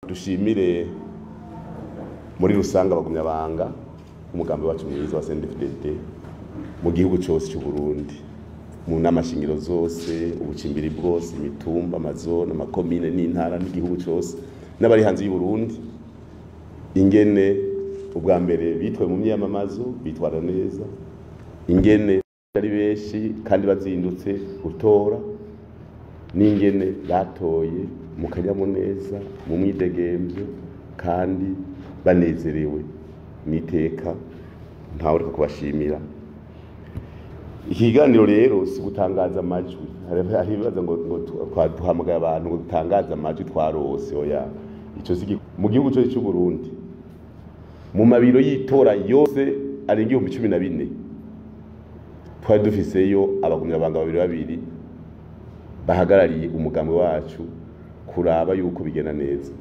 Dushimire muri rusange abagumyabanga umugambi wacu mwiza wa CNDD-FDD mu gihugu cyose cy'u Burundi, mu nama shingiro zose, ubucimbiri bwose, imitumba, amazone, amakomine n'intara n'igihugu cyose n'abari hanze y'u Burundi, ingene ubwa mbere bitwe mu myamamazo bitwara neza, ingene ari benshi kandi bazindutse gutora, n'ingene batoye mu kanyamuneza, mu mwidegemvyo kandi banezerewe n'iteka, ntawe ureka kubashimira. Ikiganiro rero si gutangaza amajwi, hari ibibaza ngo duhamagaye abantu ngo dutangaze amajwi twarose, oya. Ico si mu gihugu cyose cy'u Burundi, mu mabiro y'itora yose arenga 14,000 twari dufiseyo abagumyabanga babiri babiri bahagarariye umugambi wacu kuraba yuko bigenda neza.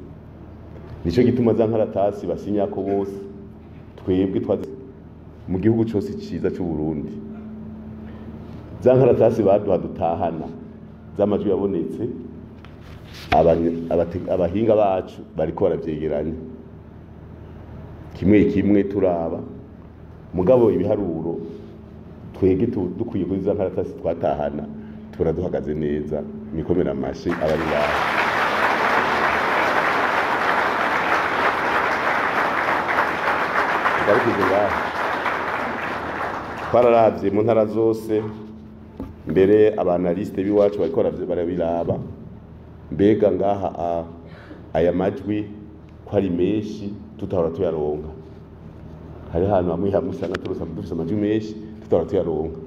Nico gituma za nkaratasi basinyako bose twebwe twazi mu gihugu cyose ciza cy'u Burundi, za nkaratasi baduha dutahana z'amajwi yabonetse, abahinga bacu bariko baravyegeranya kimwe kimwe turaba, mugabo ibiharuro twebwe dukwiye kuri za nkaratasi twatahana tubona duhagaze neza. Mikomera amashi abari ngaho. Twararavye mu ntara zose, mbere abanaliste b'iwacu bariko barabiraba, mbega ngaha aya majwi ko ari menshi tutahora tuyaronka. Hari ahantu hamwe hamwe usanga turonse dufise amajwi menshi tutahora tuyaronka,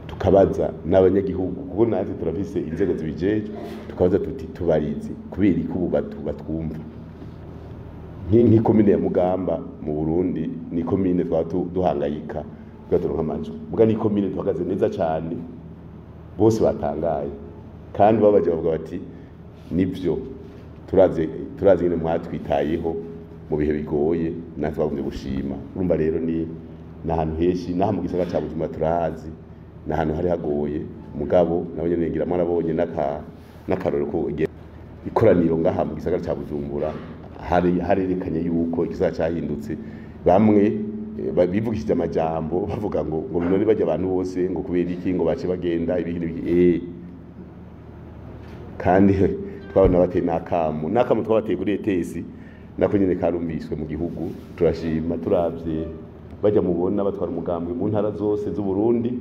tukabaza n'abanyagihugu kuko natwe turafise inzego zibijejwe, tukabaza tuti tubarizi kubera iki ubu batwumva. Nk'ikomine ya Mugamba mu Burundi ni komine twaba duhangayika kugira turonke amajwi, muga ni komine duhagaze neza cyane, bose batangaye kandi babaje bavuga bati nivyo turazi nyine mwatwitayeho mu bihe bigoye, natwe bagumye gushima. Urumva rero ni ahantu henshi, naha mu gisagara ca Bujumbura turahazi, ni ahantu hari hagoye, mugabo nabo nyene ngira mwarabonye n'akarorero ko ikoraniro ngaha mu gisagara ca Bujumbura harerekanye yuko igisagara cahindutse. Bamwe bivugishije amajambo bavuga ngo none bajya abantu bose ngo kubera iki ngo bace bagenda ibintu kandi twabona bateye n'akamu twabateye kuri ETS nako nyene karumviswe mu gihugu. Turashima turavye bajya mubona batwara umugambwe mu ntara zose z'u Burundi,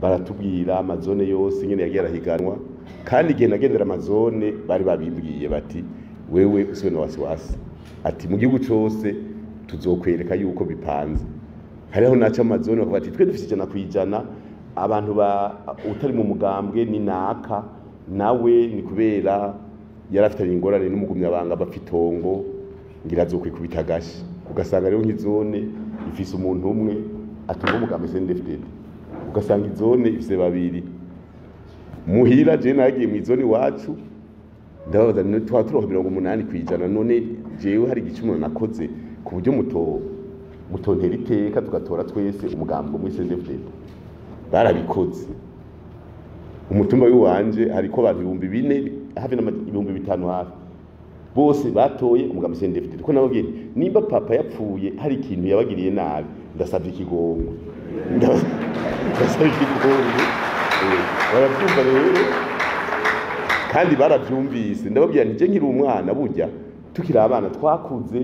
baratubwira amazone yose nyene yagiye arahiganwa, kandi igihe nagendera amazone bari babimbwiye bati wewe usiwe na wasiwasi, ati mu gihugu cose tuzokwereka yuko bipanze. Hariho naca amazone bakavuga ati twe dufise 100%, abantu ba utari mu mugambwe ni naka nawe ni kubera yarafitanye ingorane n'umugumyabanga bafitongo ngira azokwikubita agashi. Ugasanga rero nk'izone ifise umuntu umwe atunga umugambi CNDD-FDD, ugasanga izone ifise babiri. Muhira je nagiye mu izone iwacu ndababaza none twa turonka 80%, none jewe hari igicumuro nakoze ku buryo mutontera iteka tugatora twese umugambi umwe CNDD-FDD. Barabikoze. Umutumba w'iwanje hariko abantu 4,000 hafi na 5,000 hafi, bose batoye umugambi CNDD-FDD. Ko nababwiye nimba papa yapfuye hari ikintu yabagiriye nabi, ndasavye ikigongwe, ndasavye ikigongwe. Baravyumva rero kandi baravyumvise. Ndababwira nti je nkiri umwana, burya tukiri abana twakuze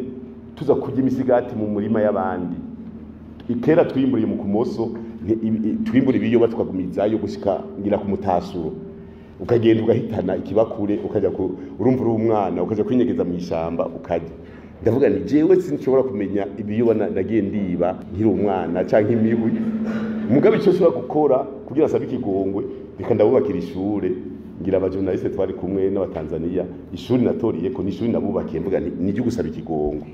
tuza kurya imisigati mu murima y'abandi. Kera twimburiye mu kumoso, twimbura ibiyoba tukagumizayo gushika ngira ku mutasuro, ukagenda ugahitana ikibakure, ukaja urumva uri umwana ukaja kwinyegeza mu ishamba ukarya. Ndavuga nti jewe sinshobora kumenya ibiyoba nagiye ndiba nkiri umwana canke imihwi, mugabe ico nshobora gukora kugira asabe ikigongwe, reka ndabubakira ishure. Ngira abajournaliste twari kumwe n'abatanzania, ishuri natoriyeko ni ishuri nabubakiye, mvuga nti nijye gusaba ikigongwe.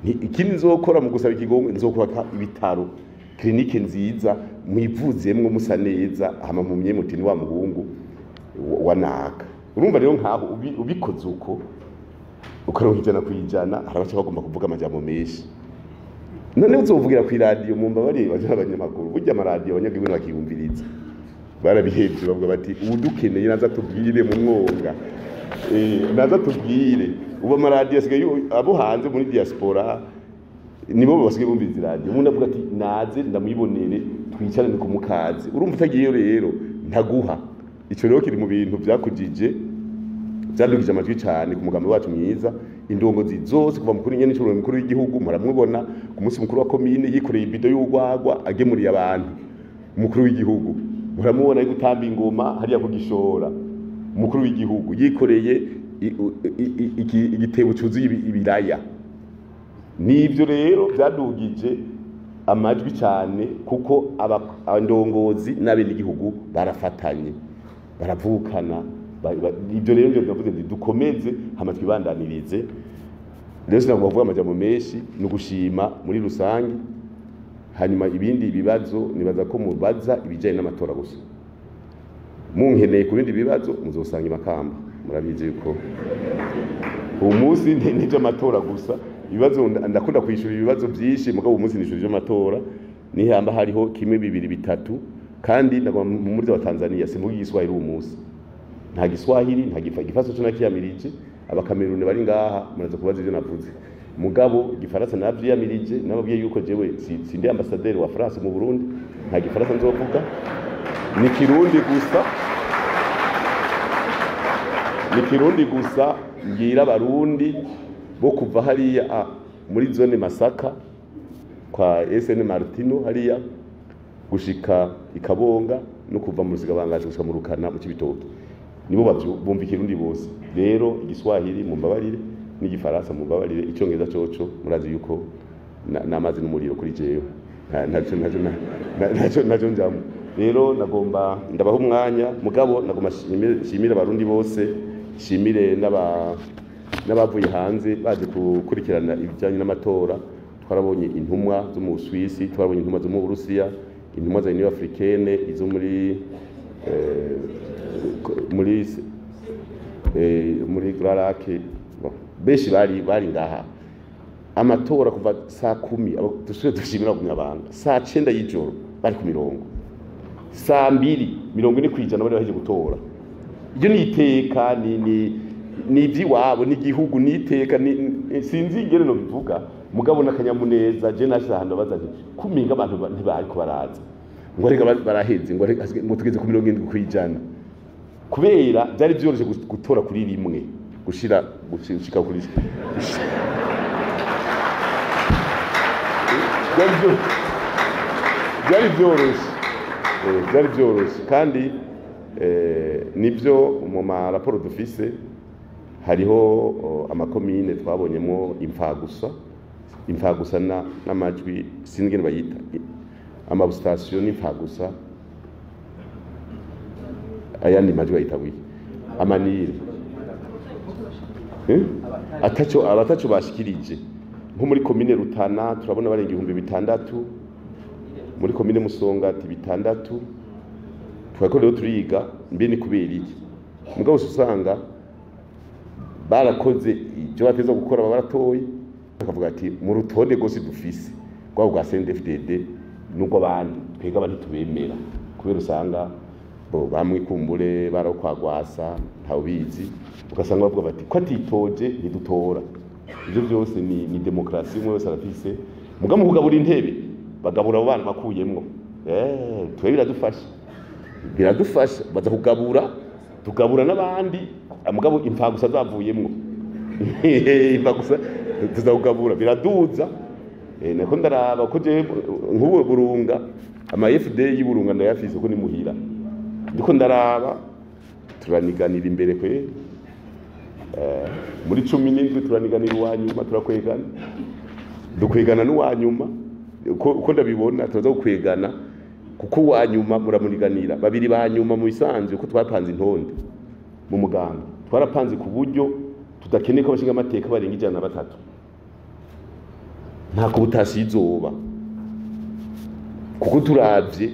Ikindi nzokora mu gusaba ikigongwe, nzokubaka ibitaro, klinike nziza mwivuzemwo musa neza, hama mumye muti ni wa muhungu wa naka. Urumva rero nkaho ubikoze uko ukaronka 100%, hari abaca bagomba kuvuga amajambo menshi. None uzovugira ku radio, mumba bari abanyamakuru, burya amaradiyo abanyagihugu bakiyumviriza barabihevye, bavuga bati udukeneye naza tubwire mu mwonga. Naza tubwire ubu amaradiyo asigaye abo hanze muri diaspora nibo basigaye bumviza iradiyo. Umuntu avuga ati naze ndamwibonere twicarane ku mukazi. Urumva utagiyeyo rero ntaguha. Ico rero kiri mu bintu vyakujije, vyadugije amajwi cane ku mugambi wacu mwiza. Indongozi zose kuva mukuru nyene n'icuro mukuru w'igihugu muramubona ku munsi mukuru wa komine yikoreye ibido y'urwagwa agemuriye abantu. Umukuru w'igihugu muramubona ari gutamba ingoma hariya kugishora. Umukuru w'igihugu yikoreye igitebo cuzuye ibiraya. Nivyo rero vyadugije amajwi cyane, kuko abandongozi n'abenegihugu barafatanye, baravukana. Ibyo rero ndio ndavuze nti dukomeze hama twibandanirize. Rero sinagomba kuvuga amajambo menshi, ni ugushima muri rusange. Hanyuma ibindi bibazo nibaza ko mubaza ibijyanye n'amatora gusa. Munkeneye ku bindi bibazo muzosanga imakamba, murabizi yuko uwo munsi ni iby'amatora gusa. Ibibazo ndakunda kwishura ibibazo byinshi, mugabo uwo munsi nishura iby'amatora. Nihamba hariho kimwe, bibiri, bitatu. Kandi ndagomba muri wa Tanzania simvuga igiswahili uwo munsi, nta giswahili, nta gifaransa cyo nakiyamirije. Abakameruni bari ngaha muraza kubaza ibyo navuze, mugabo igifaransa navyiyamirije. Nababwiye yuko jewe sindi ambassadeur wa France mu Burundi, nta gifaransa nzovuga, ni Kirundi gusa, ni Kirundi gusa. Mbwira abarundi bo kuva hariya muri zone Masaka kwa SN Martino hariya gushika ikabonga, no kuva mu Rusigabangazi gushika mu Rukana mu Cibitoke, nibo bumva ikirundi bose. Rero igiswahili mumbabarire, n'igifaransa mumbabarire, icyongereza coco murazi yuko n'amazi n'umuriro kuri jewe, ntaco njamwo. Rero nagomba ndabaha umwanya, mugabo nagomba nshimire abarundi bose, nshimire n'abavuye hanze baje gukurikirana ibijyanye n'amatora. Twarabonye intumwa zo mu Busuwisi, twarabonye intumwa zo mu Burusiya, intumwa za Union Africaine, izo muri Grand Lac. Bon, benshi bari ngaha. Amatora kuva saa 10, dusubire dushimira abagumyabanga, saa 9 y'ijoro bari ku mirongo, saa 2 40% bari bahejeje gutora. Ibyo ni iteka, ni iby'iwabo, ni igihugu, ni iteka, sinzi ingene no bivuga, mugabo n'akanyamuneza. Je nashize ahantu baza nti kuminga abantu ntibariko baraza, ngo reka baraheze, ngo reka ngo tugeze ku 70%, kubera byari byoroshye gutora kuri rimwe gushira gushika kuri byari byoroshye, byari byoroshye. Kandi nibyo mu maraporo dufise hariho amakomine twabonyemo imfagusa, imfagusa n'amajwi sinzi ingene bayita, amabusitasiyo n'imfagusa, ayandi majwi bayita gutya, amanire ataco abataco bashikirije. Nko muri komine Rutana turabona barenga 6000, muri komine Musongati 6,000. Twako rero turiga mbe ni kubera iki, mugabo usanga barakoze ibyo bateza gukora, baratoye bakavuga ati mu rutonde rwose dufise rwabo rwa CNDD-FDD n'ubwo abandi twebwe abandi tubemera, kubera usanga bo bamwe kumbure barokwagwasa ntawubizi, ugasanga bavuga bati ko atitoje ntidutora. Ibyo byose ni demokrasi, umwe wese arafise. Mugabo kugabura intebe bagabura abo bana bakuyemwo, twe biradufasha, biradufasha, baza kugabura, tugabura n'abandi, mugabo imfagusa zavuyemwo, imfagusa tuzakugabura, biraduza. Nako ndaraba ko je nk'ubu Burunga ama FD y'Iburunga ndayafise ko ni muhira, ndiko ndaraba turaniganira imbere kwe, muri 17 turaniganira uwanyuma, turakwegana, dukwegana n'uwanyuma uko ndabibona, turaza gukwegana kuko uwanyuma muramuniganira, babiri banyuma mu bisanzwe. Uko twapanze intonde mu muganga, twarapanze ku buryo tudakeneye ko abashinga amateka barenga 103, ntako butasi izoba, kuko turavye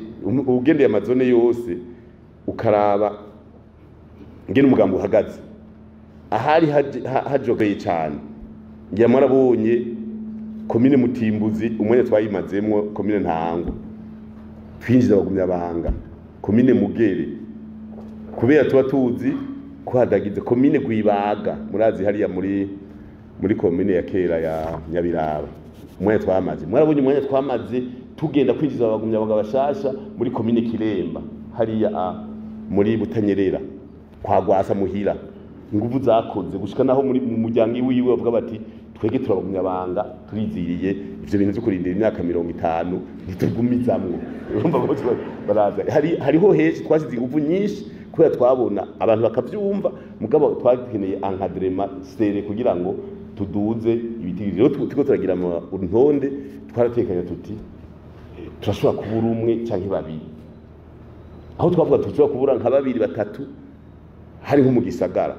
ugendeye amazone yose ukaraba ngene umugambi uhagaze, ahari hajogeye cyane. Ngira mwarabonye komine Mutimbuzi umwanya twayimazemwo, komine Ntango twinjiza abagumyabanga, komine Mugere kubera tuba tuzi Kwadagize komine Gwibaga, murazi hariya muri komine ya kera ya Nyabiraba, umwanya twamaze, mwarabonye umwanya twamaze tugenda kwinjiza abagumya bashasha muri komine Kiremba hariya muri Butanyerera kwa Gwasa muhira, inguvu zakoze gushika naho muri mu muryango wiwe bavuga bati twege turabagumya banga turiziriye ivyo bintu byo kurindira imyaka 50 ntitugumizamwo. Urumva ko baraza hariho heshi twashize inguvu nyinshi kubera twabona abantu bakavyumva, mugabo twakeneye encadrement sere kugira ngo tuduze ibitigiri. Rero turiko turagira intonde, twaratekanya tuti turashobora kubura umwe canke babiri, aho twavuga tushobora kubura nka babiri batatu hari nko mu gisagara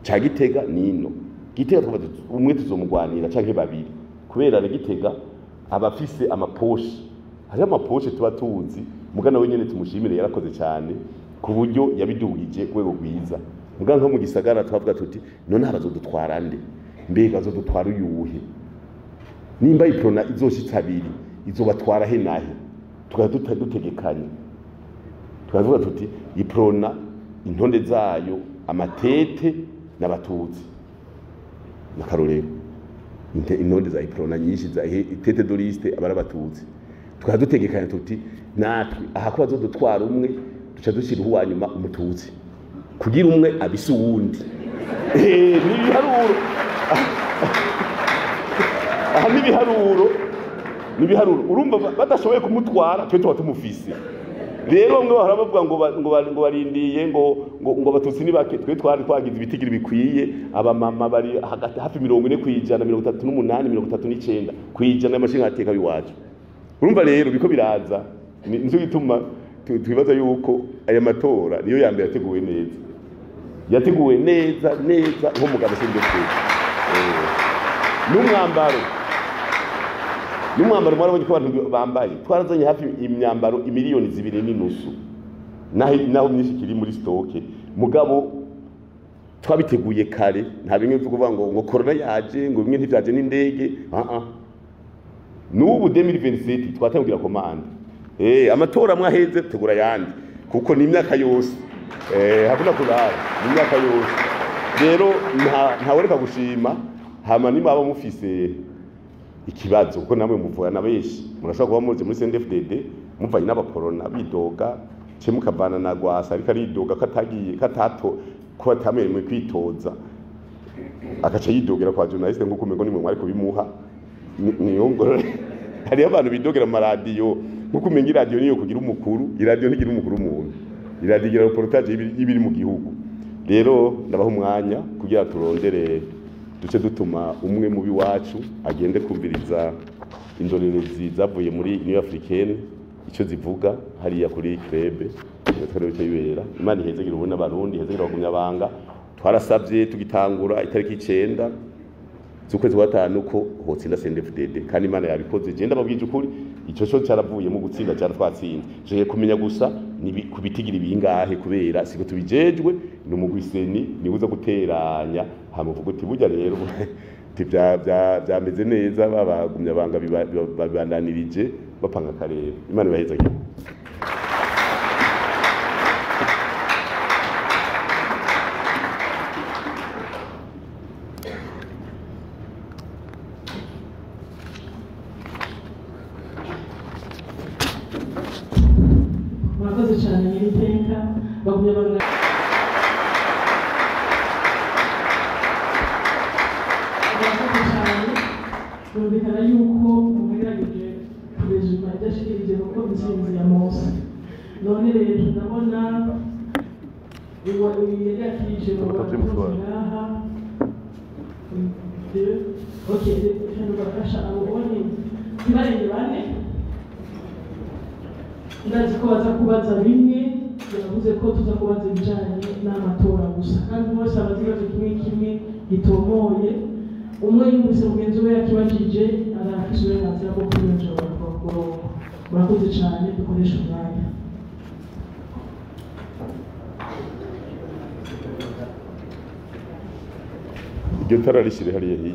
ca Gitega nino Gitega twavuga umwe tuzomugwanira canke babiri, kubera na Gitega abafise amaposhe, hari amaposhe tuba tuzi mugana we nyene tumushimire yarakoze cyane ku buryo yabidugije kwego gwiza. Mugana nko mu gisagara twavuga tuti none abazodutwara nde, mbega azodutwara uyuhe, nimba iprona izoshitsa abiri izobatwara he nahe? Tukaba dutegekanye tukavuga tuti iprona intonde zayo amatete n'abatutsi nakarorero, intonde za iprona nyinshi za tete doliste abara abatutsi. Tukaba dutegekanye tuti natwe aha ko bazodutwara umwe duca dushira uwa nyuma umututsi kugira umwe abise uwundi. Nibiharuro aha nibiharuro urumva badashoboye kumutwara twe tuba tumufise. Rero bamwe bahora bavuga ngo barindiye ngo abatutsi ni bake, twe twari twagize ibitigiri bikwiye, abamama bari hagati hafi 40%, 38, 39% y'amashinga ateka biwacu. Urumva rero biko biraza, nico gituma twibaza yuko aya matora niyo ya mbere yateguwe neza, yateguwe neza neza nko mugabo sindetse n'umwambaro mwarabonye ko abantu bambaye, twarazanye hafi imyambaro imiliyoni 2.5 naho myinshi kiri muri stoke, mugabo twabiteguye kare, nta bimwe byo kuvuga ngo corona yaje ngo bimwe ntivyaje n'indege. N'ubu 2027 twatangira commande, amatora mwaheze tegura yandi kuko ni imyaka yose, hakuna kurara ni imyaka yose. Rero ntawereka gushima hama nimba aba mufise ikibazo kuko namwe muvuga na benshi murashobora kuba muze muri CNDD-FDD muvanye n'abaporona bidoga ce mukavana na Gwasa ariko aridoga katagiye katato ko atamerewe kwitoza akaca yidogera kwa journaliste nkuko umengo nimwe mwari kubimuha niyongorore. Hari abantu bidogera mu maradiyo nkuko umenga iradiyo niyo kugira umukuru, iradiyo ntigira umukuru umuntu, iradiyo igira reportage y'ibiri mu gihugu. Rero ndabaha umwanya kugira turondere duce dutuma umwe mu biwacu agende kumviriza indorerezi zavuye muri Union Africaine icyo zivuga hariya kuri Krebe twari cyo yibera. Imana ihezegera ubona abarundi, ihezegera abagumya banga. Twarasabye tugitangura itariki 9 z'ukwezi kwa 5 ko hotsinda CNDD-FDD kandi Imana yabikoze. Je ndababwije ukuri ico cyo caravuye mu gutsinda cyaratwatsinze. Je kumenya gusa ni kubitigira ibingahe kubera siko tubijejwe ni umugwiseni nibuza guteranya hamuvuga uti burya rero byameze neza babagumya banga babandanirije bapanga karere. Imana ibahezagire. Murakoze cyane nyir'iteka bagumya banga. Murakoze cyane, birumvikana yuko mugerageje kurezuma idashikirije kuko intsinzi ya Mose. None rero ndabona yari yakirije mu bantu ngaha. Ok, reka bafasha abo bonye ntibarenge bane. Ndazi ko baza kubaza bimwe, yavuze ko tuza kubaza ibijanye n'amatora gusa, kandi bose abazi ikibazo kimwe kimwe gitomoye. Umwe yumvise mugenzi we yakibajije arafise uburenganzira bwo kwiyonjora ku murongo. Murakoze cyane, dukoreshe umwanya. Iryo tara rishyire hariya hirya,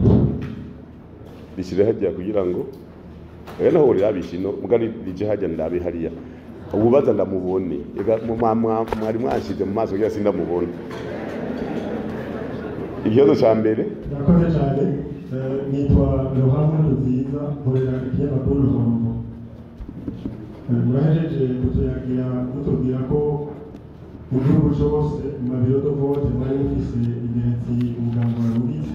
rishyire hajya kugira ngo oya naho rirabisha ino muga rije hajya ndabe hariya. Ububaza ndamubone. Ega mwari mwanshize mu maso kugira sindamubone. Ikibazo ca mbere. Murakoze cyane. Nitwa Laurent Nkurunziza, nkorera ikinyamakuru Ruhombo. Murahejeje kutuyagira mutubwira ko mu gihugu cose mu mabiro de vote mwari mufise ingenzi umugambi warungitse,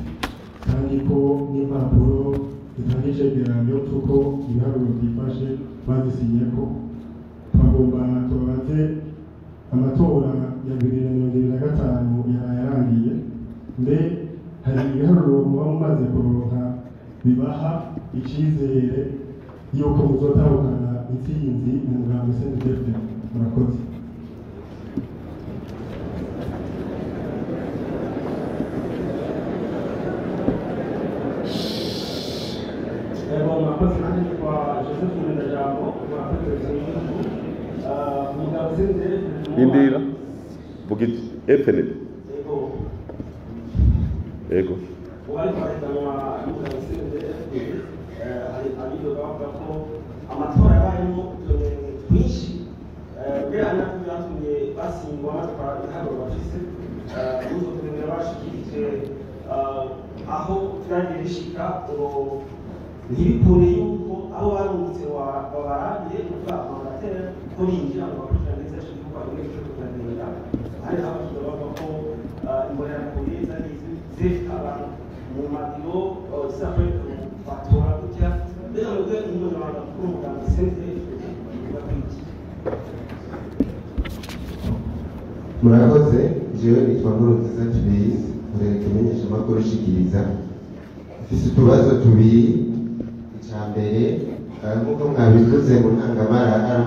kandi ko n'impapuro zitanga icegeranyo c'uko ibiharuro vyifashe bazisinyeko. Twagomba tubabaze, amatora ya 2025 yaraye arangiye, mbe hari ibiharuro muba mumaze kuronka bibaha icizere yuko muzotahukana intsinzi mu mugambi CNDD-FDD? Murakoze. Ego, murakoze. Nanjye nitwa Joseph Murindajambo, murakoze televiziyo y'igihugu. Umugabo CNDD-FDD. Indira. Vuga FND. Ego. Ego. Ubu ariko barahiganwa n'umugabo CNDD-FDD, hari abidoga bavuga ko amatora yabayemo utunenge twinshi, mbere nabyo byatumye batsindwa batwara ibiharuro bafise. N'utwo tunenge bashikirije aho vyagiye bishika ngo ntibikunde yuko abo barungitse babarabire kuvuga amagatera ko binjira ngo bakurikirane neza ico gihugu bagende kiriko kiragenda. Hari aho bakiga bavuga ko imbonerakure zari zifite abantu mu mabiro zisakwe batora gutya. Mbega mwebwe umunyamabanga mukuru w'umugambi CNDD-FDD muvuga ko iki? Murakoze. Jewe nitwa Nkurunziza Tubizi, nkorera ikimenyeshamakuru Shikiriza. Mfise utubazo tubiri. Ica mbere, nk'uko mwabivuze mu ntangamarara,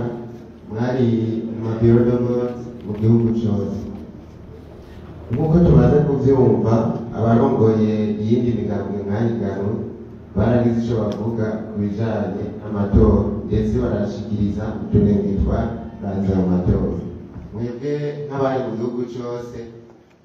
mwari mu mabiro de vote mu gihugu cose. Nk'uko tumaze kuvyumva, abarongoye iyindi migambwe mwahiganwe baragize ico bavuga ku bijanye n'amatora, ndetse barashikiriza utunenge twaranze ayo matora. Mwebwe nk'abari mu gihugu cose,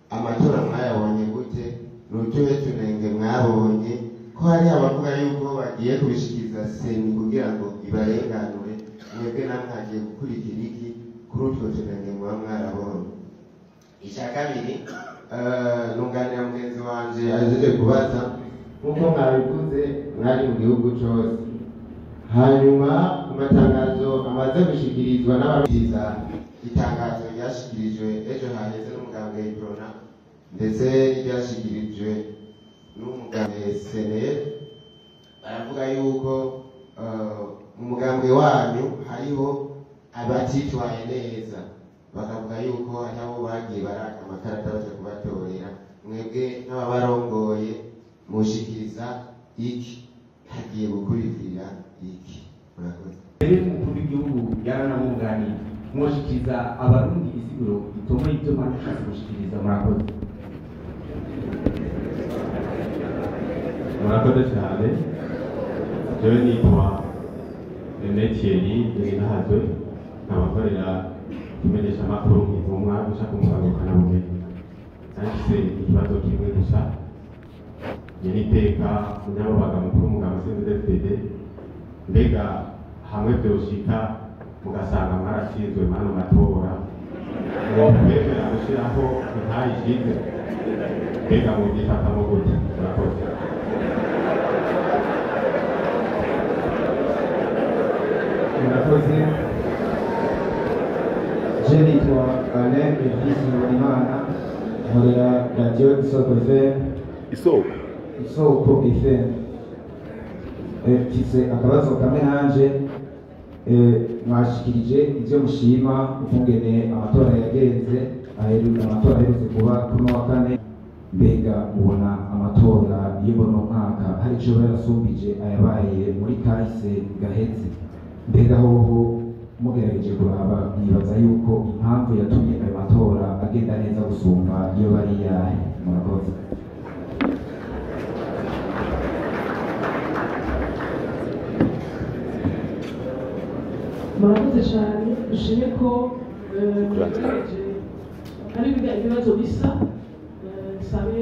amatora mwayabonye gute? Ni utuhe tunenge mwabonye? Ko hari abavuga yuko bagiye kubishikiriza CENI kugira ngo ibarenganure, mwebwe namwe hagiye gukurikira iki kuri utwo tunenge muba mwarabonye? Ica kabiri, nunganira mugenzi wanje ajeje kubaza. Nk'uko mwabivuze, mwari mu gihugu cose, hanyuma ku matangazo amaze gushikirizwa n'ababwiriza, itangazo ryashikirijwe ejo haheze n'umugambwe Iprona, ndetse n'iryashikirijwe n'umugambwe CNL, baravuga yuko mu mugambwe wanyu hariho abatitwaye neza, bakavuga yuko hari abo bagiye baraka amakarata baja kubatorera. Mwebwe nk'ababarongoye mushikiriza iki? Hagiye gukurikira iki? Murakoze. Mbere y'umukuru w'igihugu yaranamwunganiye, mwoshikiriza abarundi isiguro itomoye ibyo mwari mushatse gushikiriza? Murakoze. Murakoze cyane. Jewe nitwa Rene Thierry Nahazwe, nkaba nkorera ikimenyeshamakuru Intumwa guca ku ngurukanabumenyi. Nahise ikibazo kimwe gusa. Nyeniteka umunyamabanga mukuru w'umugambwe CNDD-FDD, mbega hamwe vyoshika mugasanga mwaratsinzwe mwano matora, mwokwemera gushiraho intahe ishinze? Mbega muvyifatamwo gute? Murakoze. Murakoze. Je nitwa Alain Elvis Habonimana, nkorera radiyo Isoko FM. Isoko. Isoko FM. Mfise akabazo kamwe nanje. Mwashikirije ivyo mushima ukungene amatora yagenze, amatora aherutse kuba kuri wa kane. Mbega mubona amatora yo muri uno mwaka hari ico yarasumbije ayabaye muri kahise gaheze? Mbega hoho mugerageje kuraba, mwibaza yuko impamvu yatumye ayo matora agenda neza gusumba iyo bari yahe? Murakoze. Murakoze cyane. Dushime ko hari ibibazo bisa. Sabe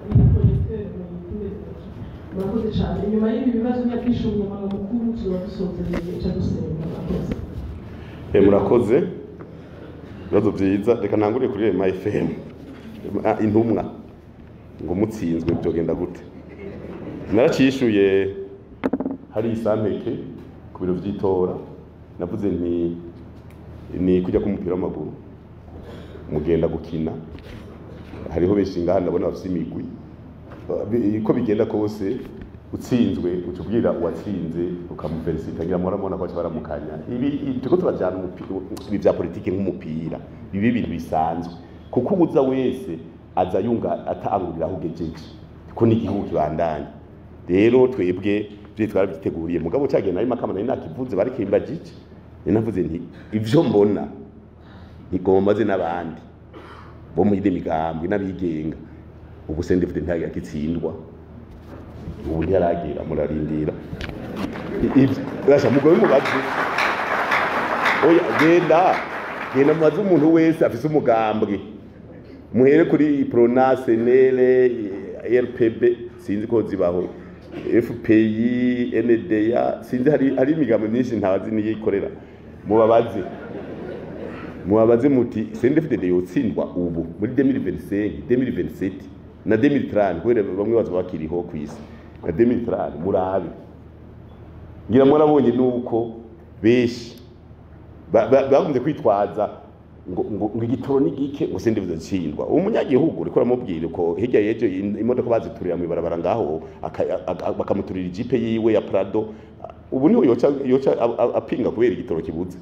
iyi projecteur Murakoze cyane. Inyuma y'ibi bibazo nyakwisha umunyamabanga mukuru, tuzoba dusozereye ica dusenga. Murakoze. Murakoze, ibibazo byiza. Reka ntangurire kuri Rema FM. Intumwa ngo mutsinzwe byogenda gute? Naracishuye hari isampeke ku biro vy'itora, navuze nti ni kujya k'umupira w'amaguru, mugenda gukina, hariho benshi ngaha ndabona bafise imigwi. Uko bigenda kose, utsinzwe uca ubwira uwatsinze ukamufelicita. Ngira muramubona ko baca baramukanya. Ibi turiko turajana ibi vya politiki nk'umupira, bibi ibintu bisanzwe, kuko ubuza wese aza yunga atangurira aho ugejeje, kuko n'igihugu kibandanya. Rero twebwe vyo twarabyiteguriye, mugabo cagihe nari makama nari nakivuze, barikimbajije, nari navuze nti ivyo mbona ntigomba maze n'abandi bo mu yindi migambwe n'abigenga. Ubu CNDD-FDD ntagitsindwa, ubu ntiyaragira, murarindira. Basha mugobe mubaze, oya, genda genda mubaze umuntu wese afise umugambwe, muhere kuri Prona, CNL, RPB, sinzi ko zibaho, FPI, NDA, sinzi, hari imigambo myinshi ntazi niyikorera. Mubabaze muti CNDD-FDD yotsindwa ubu muri 2025, 2027 na 2030, kubera bamwe baza bakiriho ku isi na 2030? Murabe, ngira murabonye nuko benshi bagumye kwitwaza ngo igitoro ni gike, ngo CNDD-FDD tsindwa. Umunyagihugu uriko uramubwira ko hirya y'ejo imodoka baziturira mw'ibarabara ngaho, bakamuturira ijipe yiwe ya Prado, ubu niho yoca apinga kubera igitoro kibuze,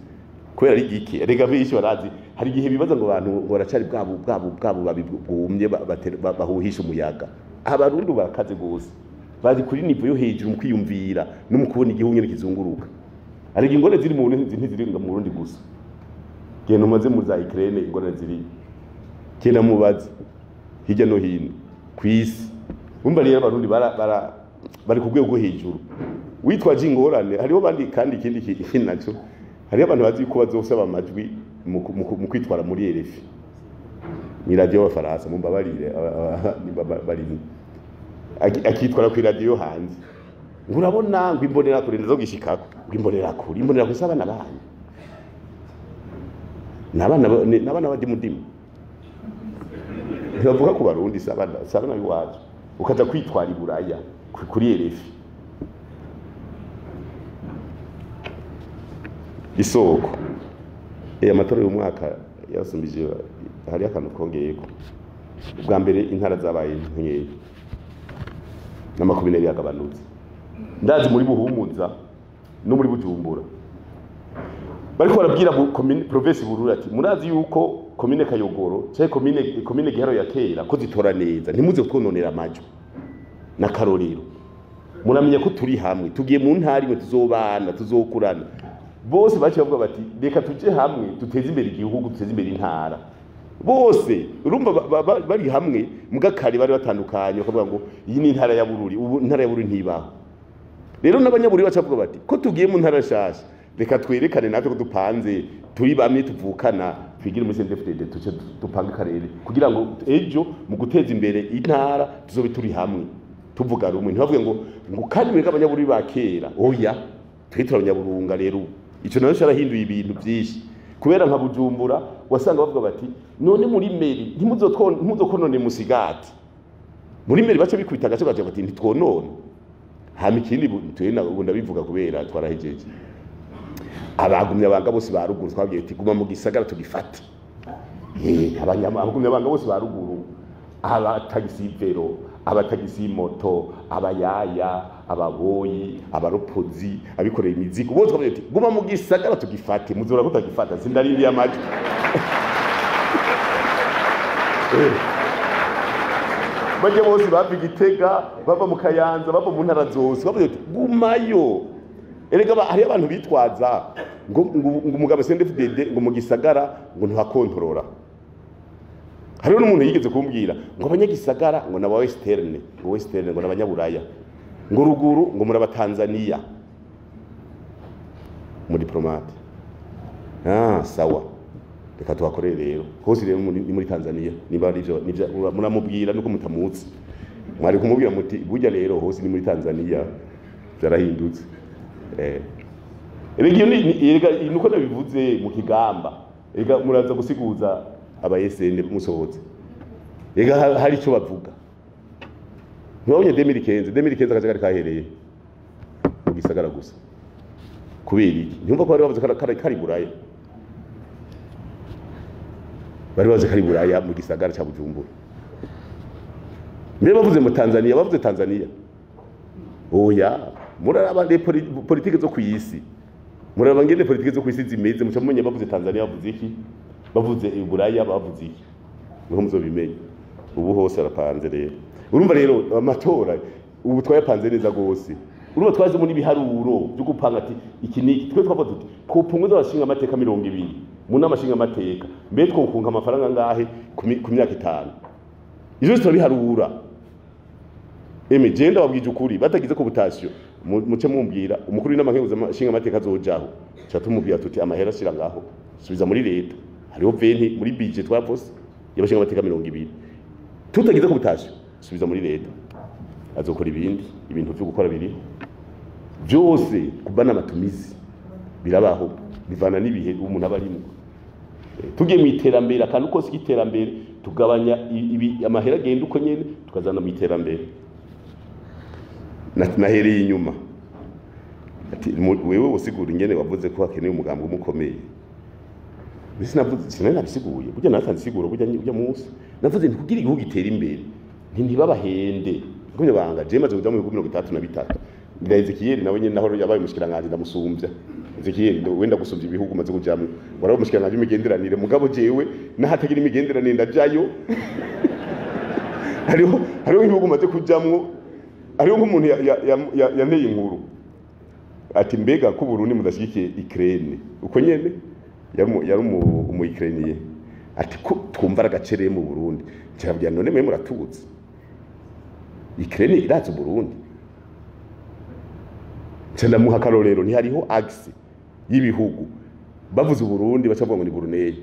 kubera ari gike. Rega benshi barazi, hari igihe bibaza ngo abantu ngo baracari bwabo babi bwumye bahuhisha umuyaga. Abarundi barakaze gose, bazi kuri niveau yo hejuru mu kwiyumvira no mu kubona igihugu nyene kizunguruka. Ariko ingorane ziri mu Burundi ntiziri mu Burundi gusa. Genda umaze mu za Ukraine, ingorane ziri, genda mubaze hirya no hino kw'isi. Umva rero, abarundi bari ku rwego rwo hejuru. Witwaje ingorane, hariho bandi. Kandi ikindi kintu naco, hariho abantu bazi ko bazosaba amajwi mu kwitwara muri RFI, ni radiyo y'abafaransa, mumbabarire nimba barimo, akitwara ku iradiyo hanze ngo urabona ngo imbonera kure ndazogishikako, ngo imbonera kure, imbonera kure s'abana banyu, n'abana n'abana b'adimudimu ntibavuga ku Barundi, s'abana b'iwacu. Ukaza kwitwara i Buraya kuri RFI. Isoko amatora y'umwaka yasumbije, hari akantu kongeyeko. Ubwa mbere intara zabaye nkeya n'amakomine yagabanutse. Ndazi muri Buhumuza no muri Bujumbura bariko barabwira commune province Bururi ati murazi yuko commune Kayogoro cyangwa commune Giharo ya kera ko zitora neza, ntimuze kutwononera amajwi. Na karorero, muramenya ko turi hamwe, tugiye mu ntara imwe, tuzobana, tuzokurana. Bose baciye bavuga bati reka tuje hamwe, duteze imbere igihugu, duteze imbere intara. Bose urumva bari hamwe. Mugakari bari batandukanye, bakavuga ngo iyi ni intara ya Bururi, ubu intara ya Bururi ntibaho. Rero n'abanyabururi baca bavuga bati ko tugiye mu ntara nshasha, reka twerekane natwe ko dupanze, turi bamwe, tuvukana, twigire muri CNDD-FDD, tuce dupange akarere kugira ngo ejo mu guteza imbere intara tuzobe turi hamwe, tuvuga rumwe. Ntibavuge ngo kandi mwebwe abanyabururi ba kera. Oya, twe turi abanyaburunga. Rero ubu ico nayo carahinduye ibintu byinshi, kubera nka Bujumbura wasanga bavuga bati none muri mairie ntimuzokonone musigati. Muri mairie baca bikubita agace gace bati ntitwonone. Hama ikindi ubu ndabivuga kubera twarahejeje, abagumya banga bose ba ruguru twabwiye ati guma mu gisagara tugifate. Abagumya banga bose ba ruguru, abatagisi vélo, abatagisi moto, abayaya, ababoyi, abaropozi, abikoreye imizigo, bose twabwiye ati guma mu gisagara tugifate, muzora kutagifata, sindarindiye amajwi. Bajya bose bava Igitega, bava mu Kayanza, bava mu ntara zose, bavuze ati gumayo. Erega hariyo abantu bitwaza ngo umugabo CNDD-FDD ngo mu gisagara ngo ntihakontorora. Hariho n'umuntu yigeze kumbwira ngo abanyagisagara ngo naba western, ngo western ngo n'abanyaburaya, ngo ruguru ngo muri abatanzania. Mu diplomate, ah sawa, reka tuhakorere rero hose. Rero muri Tanzania niba ari byo nivyo muramubwira, nuko mutamutse mwari kumubwira muti burya rero hose ni muri Tanzania, byarahindutse. Erega iyo erega nuko nabivuze mu kigamba, erega muraza gusiguza aba SN musohotse, erega hari ico bavuga. Ntibabonye 2015, 2015 akajagari kahereye mu gisagara gusa. Kubera iki? Ntiwumva ko bari bavuze ko kari Buraya, bari bavuze ko ari Buraya mu gisagara ca Bujumbura. Mbere bavuze mu Tanzania, bavuze Tanzania. Oya, muraraba les politike zo kw'isi, muraraba ngene politike zo kw'isi zimeze, muca mumenye bavuze Tanzania bavuze iki, bavuze Buraya bavuze iki, niho muzobimenya. Ubu hose arapanze rero. Urumva rero amatora ubu twayapanze neza gose. Urumva twazemo n'ibiharuro byo gupanga ati iki niki, twe twavuga tuti twopunguza abashinga amateka 20 mu nama nshinga amateka, mbe twokunka amafaranga ngahe ku myaka 5. Ivyo turabiharura. Eme je ndababwije ukuri, batagize ko butasyo muce mumbwira umukuru w'inama nshinga amateka azojaho, cha tumubwira tuti amahera ashira ngaho subiza muri leta, hariho 20 muri budget twavose y'abashinga amateka 20, tutagize ko butasyo subiza muri leta, azokora ibindi ibintu byo gukora biri byose kubana amatumizi birabaho, bivana n'ibihe umuntu aba arimo. Tugiye mu iterambere, akantu kose k'iterambere tugabanya amahera agenda uko nyene, tukazana mu iterambere. Nahereye inyuma ati wewe usigura ingene wavuze ko hakeneye umugambi umukomeye. Mbese navuze sinari nabisiguye, burya natanze isiguro burya munsi navuze nti kugira igihugu gitere imbere ntibabahende. Ngumye banga je maze kuja mu bihugu 33. Ngira Ezekiel nawe nyene naho yabaye umushikiranganje ndamusumbya. Ezekiel wenda gusumbya ibihugu maze kujamwo, warabaye umushikiranganje w'imigenderanire, mugabo jewe nahatagira imigenderanire ndajayo. Hariho ibihugu maze kujamwo, hariho nk'umuntu yanteye inkuru ati mbega ko Burundi mudashyigikiye Ukraine, uko nyene yari umu Ukrainiye, ati ko twumva aragacereye mu Burundi. Cyabwira none mwe muratutse, Ukraine iratse Burundi. Ndamuha akarorero, ntihariho axe y'ibihugu bavuze Burundi bacavuga ngo ni Brunei.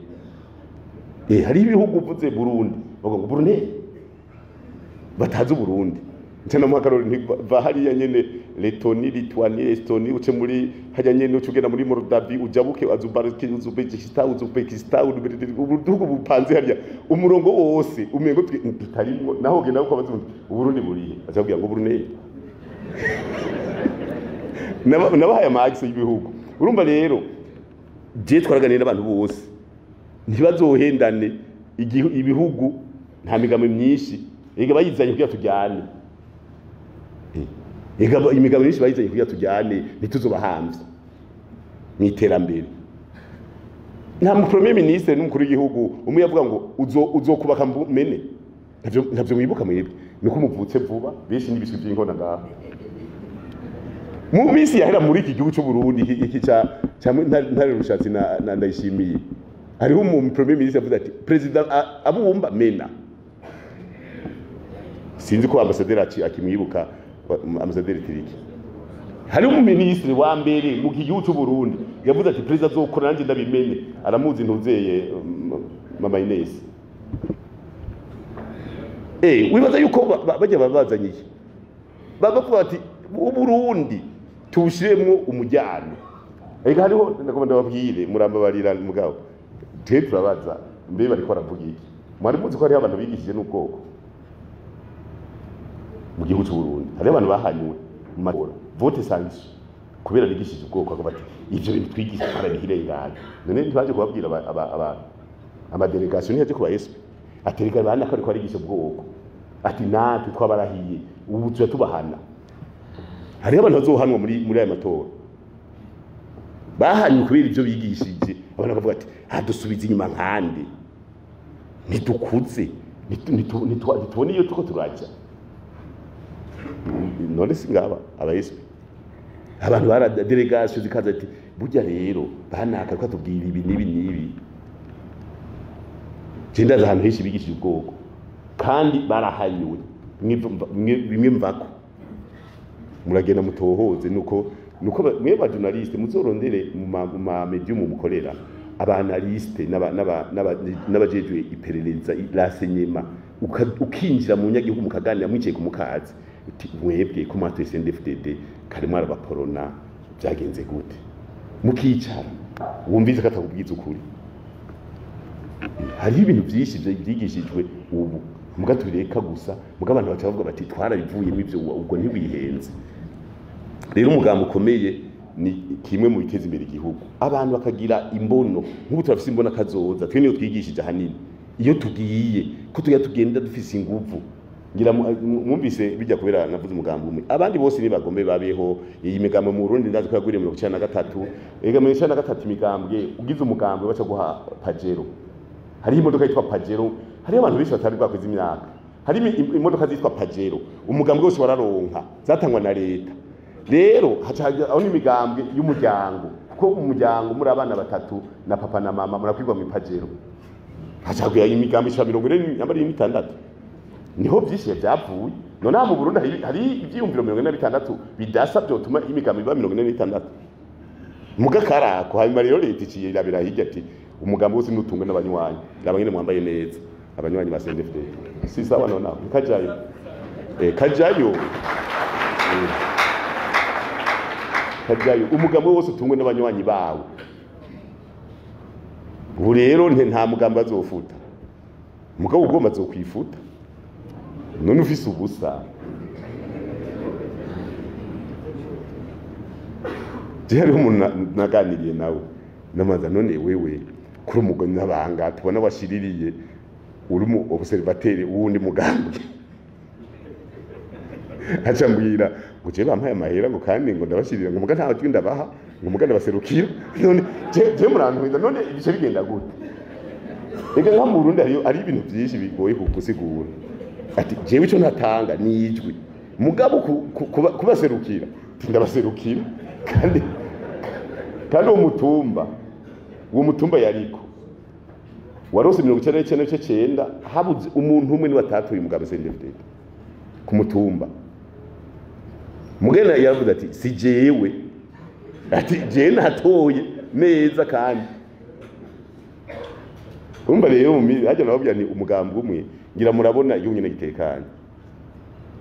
Hari ibihugu uvuze Burundi bavuga ngo Brunei, batazi Burundi. Ndamuha akarorero, va hariya nyene Letoni, Lituania, Estonia, uce muri hajya nyene uce ugenda muri Moldavi, ujabuke Uzbekistan, ubudugu bupanze hariya umurongo wose umengo tutarimwo, naho ugenda uko bazi Burundi burihe, bacavuga ngo Brunei. Nabahaye amagisi y'ibihugu. Urumva rero je twaraganira n'abantu bose ntibazohendane, ibihugu nta migabo myinshi ega bayizanye kugira tujyane, ega imigabo myinshi bayizanye kugira tujyane, ntituzobahamvye mu iterambere. Nta mu premier ministre n'umukuru w'igihugu umwe yavuga ngo uzokubaka mene, ntavyo mwibuka mwebwe, niko muvutse vuba benshi n'ibiswi by'inkona ngaho. Mu minsi yahera muri iki gihugu cy'u Burundi iki ca Ntare Rushatsi na Ndayishimiye, hariho umu premier ministre yavuze ati president abumba mena. Sinzi ko ambassadeur akimwibuka, ambassadeur Tiriki. Hariho umu ministre wa mbere mu gihugu cy'u Burundi yavuze ati president azokora nanje ndabimenye, aramuzi ntuzeye mama Ines. Wibaza yuko bajya babazanye iki? Bavuga ati Uburundi tubushiremwo umujyano. Ega hariho ndagomba ndababwire, murambabarira mugabo twe turabaza mbe bariko baravuga iki? Mwari muzi ko hariho abantu bigishije n'ubwoko mu gihugu cy'u Burundi, hariho abantu bahanywe mu matora vote sanction kubera bigishije ubwoko, akavuga ati ivyo bintu twigisha barabihirenganya. None ntibaje kubabwira ama delegation ntiyaje kuba SP aterega bana ko ariko arigisha ubwoko, ati natwe twabarahiye ubu tuya tubahana. Hariho abantu bazohanwa muri aya matora bahanywe kubera ivyo bigishije, abantu bakavuga ati adusubiza inyuma nkande, ntitukuze, ntitubone iyo tuko turaja. None singaba aba SP abantu bara delegation zikaza ati burya rero banaka ko atubwira ibi nibi nibi. Je ndaza ahantu henshi bigishije ubwoko kandi barahanywe, bimwe mvako muragenda mutohoze. Nuko mwe ba journaliste muzorondere mu ma medium mukorera abanaliste n'abajejwe iperereza renseignement, ukinjira mu nyagihugu mukaganira mwicaye ku mukazi uti mwebwe ko mwatoye CNDD-FDD kare mwarabaporona byagenze gute? Mukicara wumvise ko atakubwiza ukuri. Hariho ibintu byinshi byigishijwe ubu muga tubireka gusa, muga abantu baca bavuga bati twarabivuyemo ivyo, ubwo ntiwihenze. Rero umugambi ukomeye ni kimwe mu biteza imbere igihugu, abantu bakagira imbono. Nk'ubu turafise imbono kazoza, twe niyo twigishije ahanini iyo tugiye ko tujya tugenda dufise inguvu. Ngira mwumvise bijya kubera navuze umugambi umwe, abandi bose nibagombe babeho. Iyi migambi mu Burundi ndazi ko yagwiriye 93, ega 93 imigambwe, ugize umugambwe baca guha Pajero. Hariho imodoka yitwa Pajero, hariho abantu benshi batari bwakweza imyaka, hari imodoka zitwa Pajero, umugambwe wose wararonka, zatangwa na leta. Rero haca aho n'imigambwe y'umuryango, kuko umuryango muri abana batatu na papa na mama murakwirwa mu Pajero. Haca hagwira imigambi ishika 46, niho vyishiye vyapfuye. None aha mu Burundi hari ivyiyumviro 46 bidasa vyotuma imigambi iba 46 muga karako. Hanyuma rero leta iciye irabira hirya ati umugambi wose nutungwe n'abanywanyi, raba nyene mwambaye neza, abanywanyi ba CNDD-FDD si sawa. None aho kajayo, kajayo, kajayo, umugambi wose utungwe n'abanywanyi bawe. Ubu rero nta mugambi azofuta, mugabo ugomba azokwifuta. None ufise ubusa. Je hariho umuntu naganiriye nawe, namaza none wewe kuri umugoni n'abanga tubona washiririye uri mu observateur wundi mugambwe, aca mbwira ngo je bampaye amahera ngo kandi ngo ndabashirira, ngo muga nta jwi ndabaha, ngo muga ndabaserukira. None je murantuhiza, none ibice bigenda gute? Ega nka mu Burundi hariyo ari ibintu byinshi bigoye kugusigura. Ati jewe ico ntatanga ni ijwi, mugabo kubaserukira ndabaserukira. Kandi uwo mutumba yariko warose 99.9, habuze umuntu umwe niwe atatuye umugabo CNDD-FDD ku mutumba. Mugena yaravuze ati si jewe, ati jewe natoye neza. Kandi urumva rero hajya nababwira ni umugambi umwe, ngira murabona igihugu nyene gitekanye,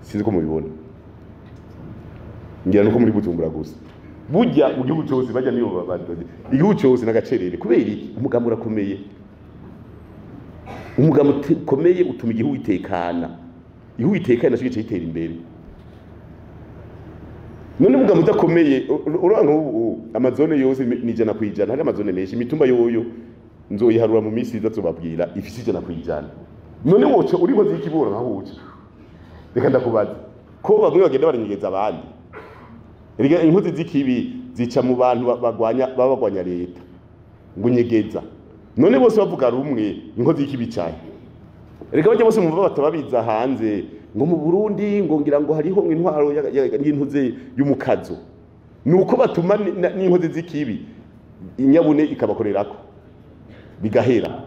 sinzi ko mubibona, ngira nuko muri Bujumbura gusa, burya mu gihugu cyose bajya niyo badoze igihugu cyose n'agacerere. Kubera iki? Umugambi urakomeye, umugambi ukomeye utuma igihugu gitekana, igihugu gitekanye naco gica gitera imbere. None umugambi udakomeye, uranga ubu amazone yose ni 100%, hari amazone menshi, imitumba yoyo nzoyiharura mu minsi iza tubabwira ifise 100%. None woca uri nkozi y'ikiburo nkaho uca, reka ndakubaza ko bamwe bagenda baranyegeza abandi. Erega inkozi z'ikibi zica mu bantu bagwanya, babagwanya leta ngo nyegeza. None bose bavuga rumwe, inkozi y'ikibi cyane. Erega bajya bose mumva batababiza hanze ngo mu Burundi ngo ngira ngo hariho intwaro y'intuze y'umukazo, nuko batuma n'inkozi z'ikibi inyabune ikabakorerako bigahera.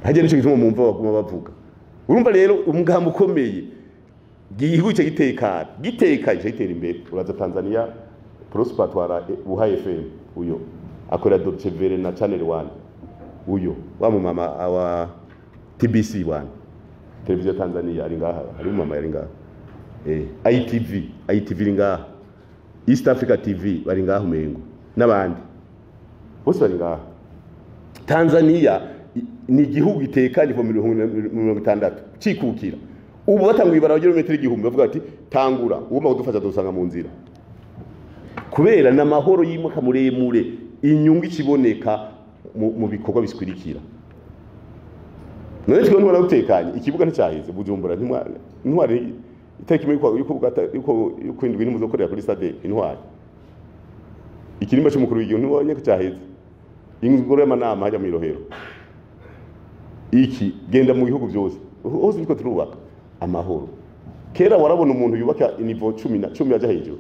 Hajya nico gituma mumva baguma bavuga. Urumva rero umugambi ukomeye igihugu cyo gitekana, gitekanye gitera imbere. Uraza Tanzania, Prosper atwara Buha FM, uyo akorera Deutsche Welle na Channel 1, uyo wa mumama wa TBC 1 televiziyo Tanzania ari ngaha, ari mumama ari ngaha, ITV iri ngaha, East Africa TV bari ngaha umengo n'abandi bose bari ngaha. Tanzania ni igihugu gitekanye kuva 1960 cikukira. Ubu batanguye ibarabara ry'ibirometero 1000, bavuga ati tangura ugomba kudufasha dusanga mu nzira, kubera n'amahoro y'imwaka muremure, inyungu ikiboneka mu bikorwa biswirikira. None twe ntwara utekanye, ikibuga nticyaheze Bujumbura, ntwari itariki imwe yuko indwi ntimuzokorera kuri stade Intwari, ikirimba cy'umukuru w'igihugu ntibonye ko cyaheze, ingoro y'amanama hajya mu Irohero, iki genda mu bihugu byose hose niko turubaka amahoro. Kera warabona umuntu yubaka inivo 10 na 10 aja hejuru,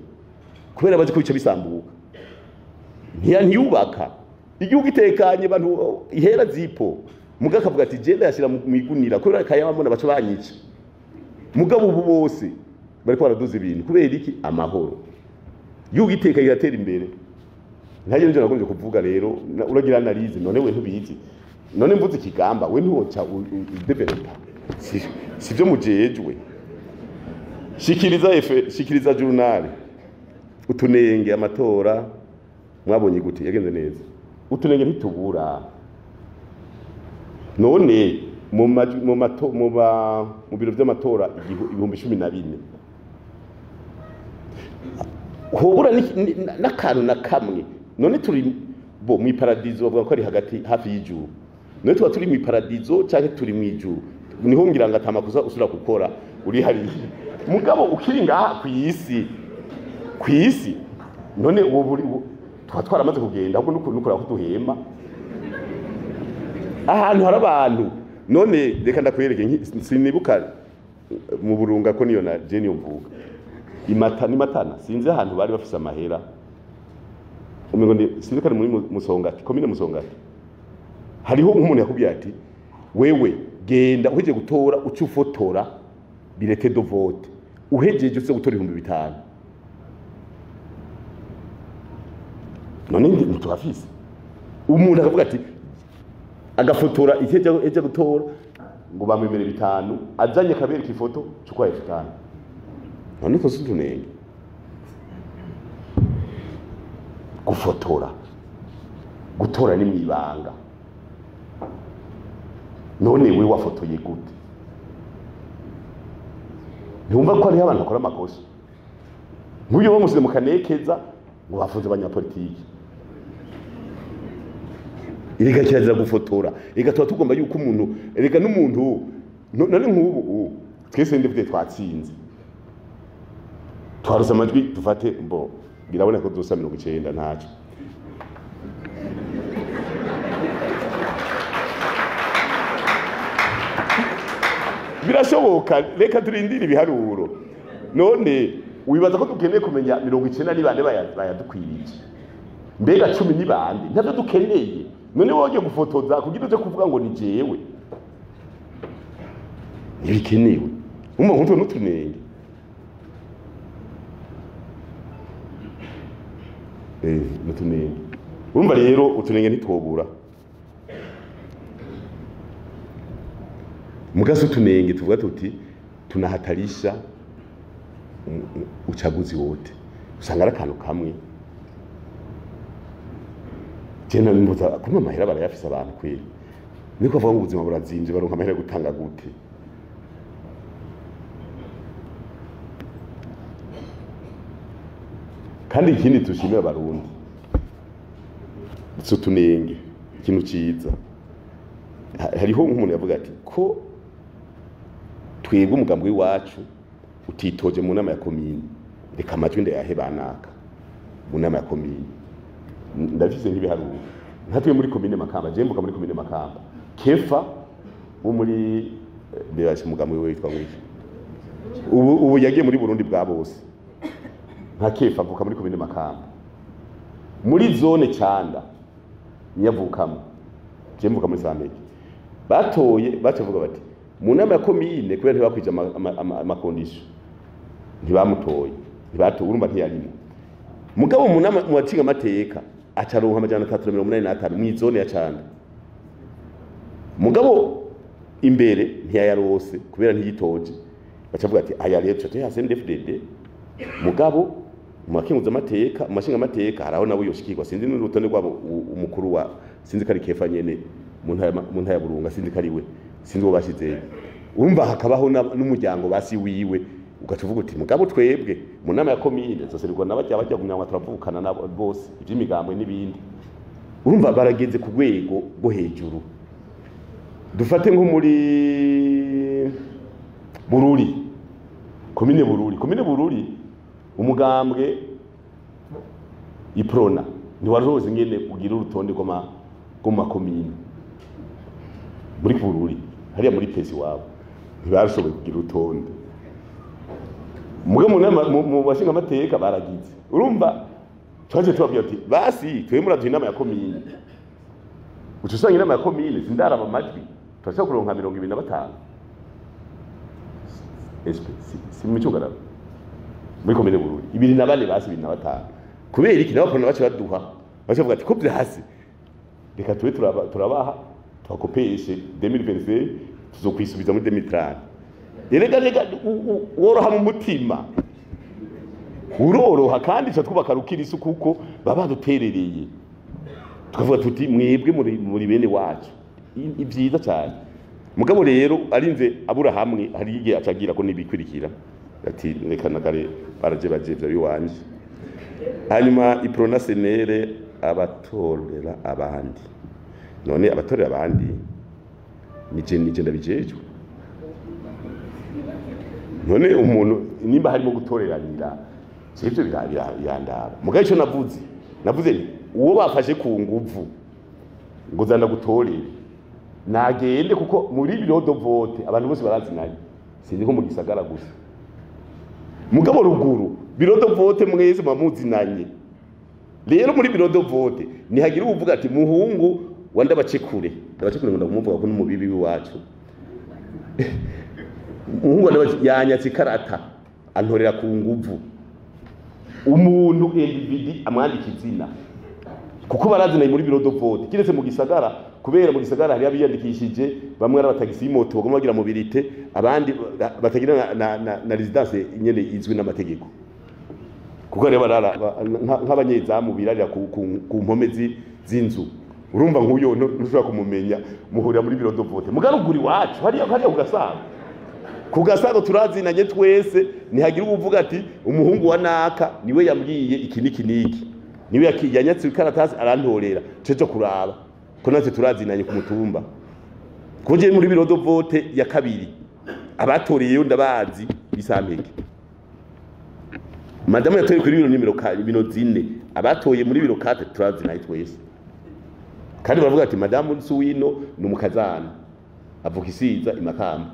kubera bazi ko bice bisambuka, ntiyubaka igihugu itekanye, abantu ihera zipo muga akavuga ati je ndayashira mu igunira kubera kayabambona baca banyica. Mugabo ubu bose bariko baraduza ibintu kubera iki? Amahoro. Igihugu itekanye iratera imbere. Ntaje nje nagombye kuvuga rero, uragira analyse none we ntubizi, none mvuze ikigamba we ntiwoca udevelopa, sivyo mujejwe. Shikiriza efe, shikiriza journal utunenge amatora. Mwabonye gute? Yagenze neza. Utunenge ntitubura. None mu mu mato mu ba mu biro by'amatora 14,000 hobura n'akantu na kamwe. None turi bo mu paradizo, bavuga ko ari hagati hafi y'ijuru. None tuba turi mu paradizo canke turi mu ijuru? Niho ngira ngo atamakuza usura gukora uri hariya, mugabo ukiri ngaha kw'isi, kw'isi none ubu tuba twaramaze kugenda, ahubwo nukora ko duhema ahantu hari abantu. None reka ndakwereke, sinibuka mu Burunga ko niyo na je niyo mvuga imata ni matana, sinzi ahantu bari bafise amahera, umengo ndi sinzi ko ari muri Musongati, komine Musongati. Hariho nk'umuntu yakubwiye ati wewe genda uhejeje gutora uce ufotora bulletin de vote, uhejeje uze gutora 5000. None ntitubafise. Umuntu akavuga ati agafotora icyo gutora ngo bamwemere 5, azanye kabereka ifoto cukwa 5. None ko utunenge gufotora, gutora ni mwibanga. None we wafotoye gute? Ntiwumva ko hariho abantu bakora amakosa? Nk'uyu bamusize mu kanekeza ngo bafunze abanyapolitiki. Erega kirazira gufotora. Erega tuba tugomba yuko umuntu, erega n'umuntu none nk'ubu twese ndivute twatsinze, twarose amajwi, dufate mbo biraboneka ko dusa 90 ntaco. Birashoboka, reka turindire ibiharuro. None wibaza ko dukeneye kumenya 90 ni bande bayadukwirije? Mbega 10 ni bande? Ntavyo dukeneye. None wowe gufotoza kugira uje kuvuga ngo ni jewe, ntibikenewe. Umuntu nk'utwo n'utunenge n'utunenge. Urumva rero utunenge ntitwobura. Mugasi utunenge tuvuga tuti tunahatarisha uchaguzi wote, usanga ari akantu kamwe. Jena nimbuza kuma amahera barayafise abantu kweli. Niko bavuga ngo ubuzima burazimvye, baronka amahera gutanga gute? Kandi ikindi tushimira abarundi, utunenge ikintu ciza. Hariho nk'umuntu yavuga ati ko twebwe umugambi w'iwacu utitoje mu nama ya komine, reka amajwi ndayahe banaka mu nama ya komine. Ndafise nk'ibiharuro nka muri komine Makamba, je mvuka muri komine Makamba, Kefa wo muri bebashe umugambi we witwa ngwiki ubu yagiye muri Burundi bwa bose. Nka Kefa avuka muri komine Makamba muri zone Canda nyavukamo, je mvuka muri Sameke. Batoye bacavuga bati mu nama ya komine kubera ntibakwije amakondisho ntibamutoye, ntibatoye, urumva ntiyarimo. Mugabo mu nama mu bacinga amateka acaronka 385 mu zone ya Canda. Mugabo imbere ntiyayarose kubera ntiyitoje. Bacavuga ati aya rero cyo ya CNDD-FDD. Mugabo mu bakinguza amateka, mu bashinga amateka haraho nabo yoshikirwa, sinzi n'urutonde rwabo umukuru wa sinzi kari Kefa nyene mu ntara ya Burunga, sinzi kari we, sinzi uwo bashizeyo. Urumva hakabaho n'umuryango basi wiwe, ugaca uvuga uti mugabo twebwe mu nama ya komine zoserwa n'abajya bajya kumyangwa turavukana nabo bose iby'imigambwe n'ibindi. Urumva barageze ku rwego rwo hejuru. Dufate nko muri Bururi, komine Bururi, komine Bururi umugambwe Iprona ntiwaroze ingene ugira urutonde rw'ama komine muri Bururi, hariya muri pesi wabo ntibashoboye kugira urutonde. Muga mu bashinga amateka baragize. Urumva twaje tubabwira ati basi twe muraduha inama ya komine. Uca usanga inama ya komine sindaraba amajwi, turashobora kuronka 25 SP si mu cyugararo muri komine Bururi 24 basi 25. Kubera iki nabo baca baduha, baca bavuga ati ko byasi reka tube turabaha twakopeshe 2025 tuzokwisubiza muri 2030. Erega rega woroha mu mutima. Uroroha kandi cha twubaka rukirisu kuko baba duterereye. Tukavuga tuti mwebwe muri bene wacu. Ibyiza cyane. Mugabo rero arinze abura hamwe hari igihe acagira ko nibikwirikira. Ati reka nakare baraje bajevya biwanje. Hanyuma Iprona senere abatorera abandi. None abatorera abandi nije ndabijejwe. None umuntu nimba harimo gutoreranira sivyo birandaba. Mugabo ico navuze uwo bafashe ku nguvu ngo zanda gutorera nagende kuko muri bureau de vote abantu bose barazinanye, sinzi nko mu gisagara gusa. Mugabo ruguru bureau de vote mwese mamuzinanye. Rero muri bureau de vote nihagira uvuga ati muhungu wa ndabacekure ngo ndamumuvuga ko n'umubibi wacu. Muhungu yanyatse ikarata antorera ku nguvu. Umuntu individu amwandika izina kuko barazinanye muri bureau de vote kiretse mu gisagara, kubera mu gisagara hari abiyandikishije bamwe ari abatagisi y'imoto bagomba bagira mobilité, abandi batagira na residence nyene izwi n'amategeko, kuko rero barara nk'abanyezamu birarira ku mpome z'inzu. Urumva nk'uyo ntushobora kumumenya, muhurira muri bureau de vote. Mugaruguri wacu hariya kugasago turazinanye twese, nihagira uvuga ati umuhungu wa naka niwe yambwiye iki niki niki, niwe yanyatse ikaratasi arantorera cejo kuraba ko natwe turazinanye ku mutumba. Koje muri bureau de vote ya kabiri abatoreyeyo ndabazi isampeke. Madamu yatoye kuri biro nimero bino 4, abatoye muri biro 4 turazinanye twese. Kandi baravuga ati madamu Nsuwino ni umukazana avuka isiza imakamba,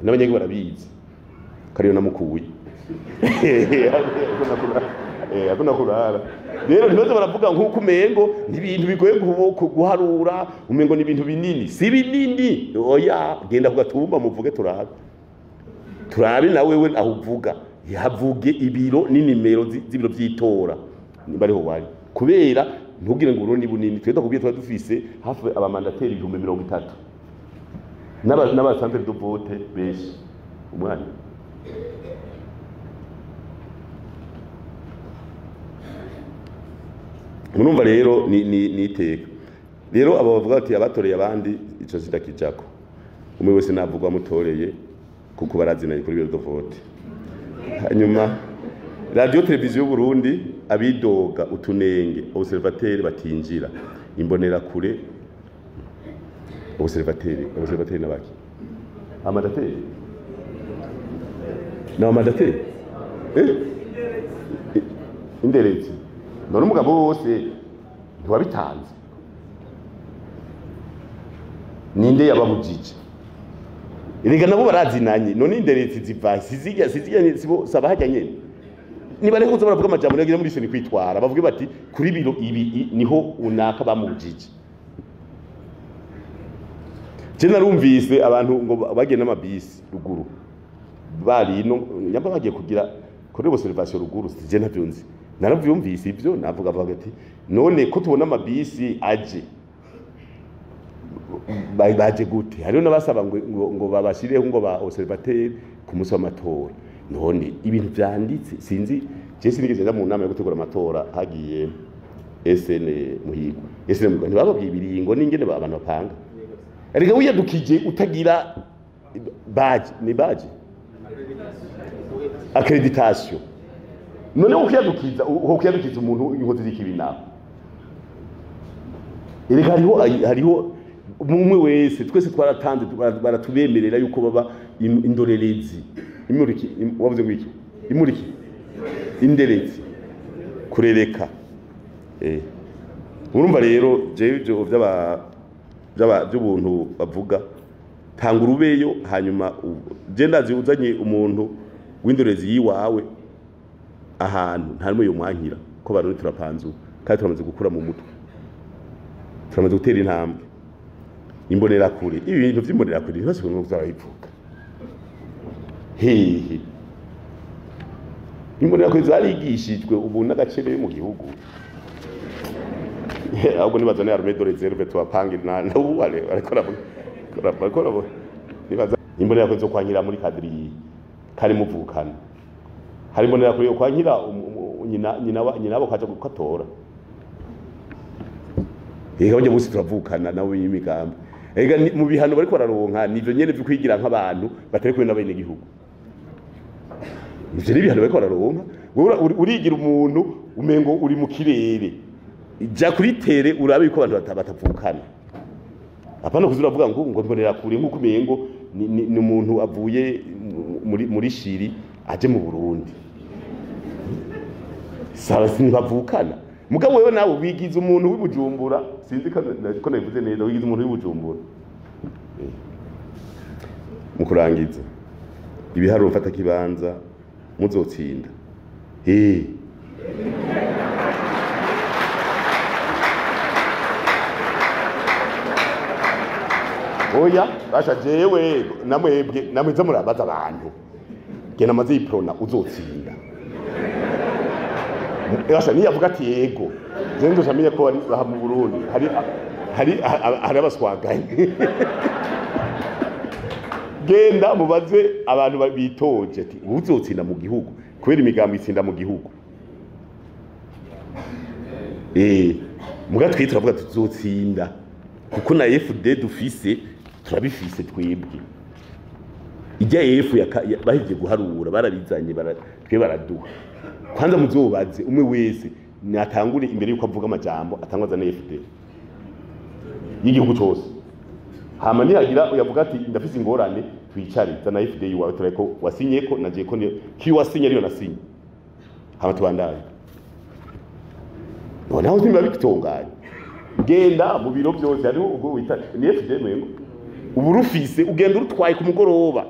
n'abanyagi barabizi kariyo namukuye. Akuna kurara. Rero ntibaze baravuga nkuko umengo ni ibintu bigoye guharura, umengo ni ibintu binini. Si binini, oya genda kugatumba muvuge turabe. Turabe na wewe aho uvuga, yavuge ibiro n'inimero z'ibiro by'itora nimba ariho wari. Kubera ntugire ngo urundi bunini, twenda kubwiye twa dufise hafi abamandateri 30,000 n'aba centre de vote benshi umwanya. Murumva rero ni iteka. Rero abo bavuga ati abatoreye abandi ico sindakijako. Umwe wese navugwa mutoreye kuko barazinanye kuri bureau de vote. Hanyuma radio televiziyo y'u Burundi abidoga utunenge observateur batinjira imbonera kure observateur nabaki amadateri na amadateri inderezi. None umugabo wose ntiwabitanze, ninde yababujije? Erega nabo barazinanye. None inderezi ziva sizijya sibo sabahajya nyene. Niba reko baravuga amajambo yagira muri seni kwitwara bavuge bati kuri biro ibi niho unaka bamubujije. Je narumvise abantu ngo bagiye n'amabisi ruguru bari no nyamba bagiye kugira kuri observation ruguru, je ntavyonzi. Naravyumvise ivyo navuga bavuga ati none ko tubona amabisi aje baje gute? Hariho nabasaba ngo babashireho ngo ba observateur ku munsi w'amatora. None ibintu vyanditse sinzi, je sinigeze nja mu nama yo gutegura amatora hagiye SN Muhigwa. SN Muhigwa ntibababwiye ibiringo n'ingene abantu bapanga. Erega wiyadukije utagira badge, ni badge accreditation. None ukiyadukiza umuntu inkozi z'ikibi nawe. Erega hariho umwe wese twese twaratanze baratubemerera yuko baba indorerezi. Imuriki wavuze ngo iki? Imuriki inderezi kurereka. Urumva rero jewe ibyo by'ubuntu bavuga tanga urubeyo, hanyuma je ndazi uzanye umuntu w'indorezi yiwawe ahantu nta numwe yomwankira ko barundi turapanzu kandi turamaze gukura mu mutwe, turamaze gutera intambwe. Imbonera kure, ibi bintu by'imbonera kure ntibashobora kuzabivuga hehe. Imbonera kure zarigishijwe ubu n'agacere mu gihugu. Ahubwo nibazane armée de réserve tubapange na uwale ariko ariko nibaza imbonera kure zo kwankira muri kadiri kari muvukana. Hari imbonera kure yo kwankira nyina nyina nyina bo kaja gukatora. Ega burya bose turavukana nabo y'imigambi. Ega mu bihano bariko bararonka nivyo nyene vyo kwigira nk'abantu batari kumwe n'abene gihugu. Ivyo ni ibihano bariko bararonka. Wewe urigira umuntu umengo uri mu kirere. Ija kuri tere urabe yuko abantu batavukana. Apana kuzura avuga ngo mbonera kure nkuko umengo ni umuntu avuye muri Shiri aje mu Burundi. Sara sinibavukana. Mugabo wewe nawe wigize umuntu w'ibujumbura, sinzi ko nabivuze neza, wigize umuntu w'ibujumbura. Mu kurangiza ibiharuro mfata kibanza muzotsinda. Oya, basha jewe namwebwe namwiza murabaza abantu. Gena maze iprona uzotsinda. Basha niyo avuga ati yego. Je ndo jamenya ko ari aha mu Burundi hari abaswaganye. Genda mubaze abantu bitoje ati uzotsinda mu gihugu kubera imigambi itsinda mu gihugu. Muga twitwa avuga tuzotsinda kuko na FD dufise turabifise twebwe. Ijya F bahivye guharura barabizanye twe baraduha. Kwanza muzobaze umwe wese natangure imbere yuko avuga amajambo atangwaza na FD y'igihugu cyose. Hama nihagira uyavuga ati ndafise ingorane twicare zana FD yiwawe tureko wasinye ko naje ko ki wasinye ariyo nasinye. Hama tubandanye. Noneho ntimba bitunganye. Genda mu biro byose hariho ubwo wita ni FD mwengo. Uburufise ugenda urutwaye ku mugoroba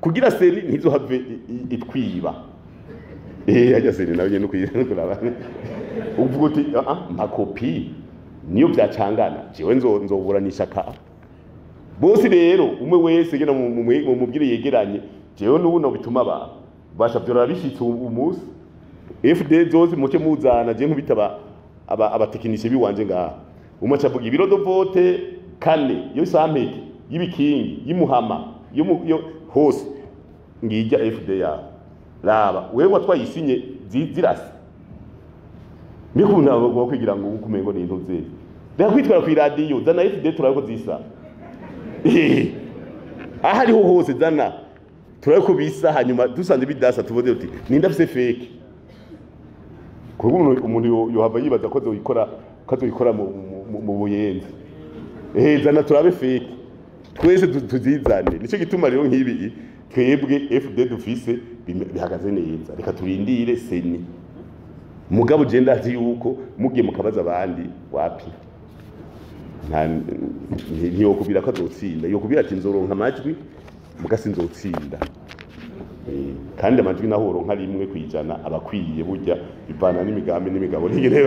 kugira seni ntizohave itwiba. Ajya seni nawe nyene kuraba. Uvuga uti mpa kopi niyo byacangana jewe nzoburanisha ka. Bose rero umwe wese gena mu mubwire yegeranye jewe n'ubu no bituma ba basha byora bishitse umunsi FD zose muke muzana je nkubita abatekinisiye biwanje ngaha. Umwe acavuga ibiro do vote kane yo sampeke y'ibikingi y'imuhama yo hose ngijya FD ya raba wewe watwayisinye zirasa nikunda ngo kwigira ngo ukumengo ni intuze reka kwitwara ku radio zana FD turabiko zisa aha ariho hose zana turabiko bisa hanyuma dusanze bidasa tuvuze uti ninda fise fake kuko umuntu yohava yibaza ko azoyikora mu buyenzi. Zana turabe fake twese tuzizane. Nico gituma rero nk'ibi twebwe FD dufise bihagaze neza. Reka turindire seni. Mugabo je ndazi yuko mugiye mukabaza abandi wapi ntiyokubira ko azotsinda, yokubira ati nzoronka amajwi muga sinzotsinda. Kandi amajwi naho uronka rimwe kwijana abakwiye burya bivana n'imigambi n'imigabo n'ingene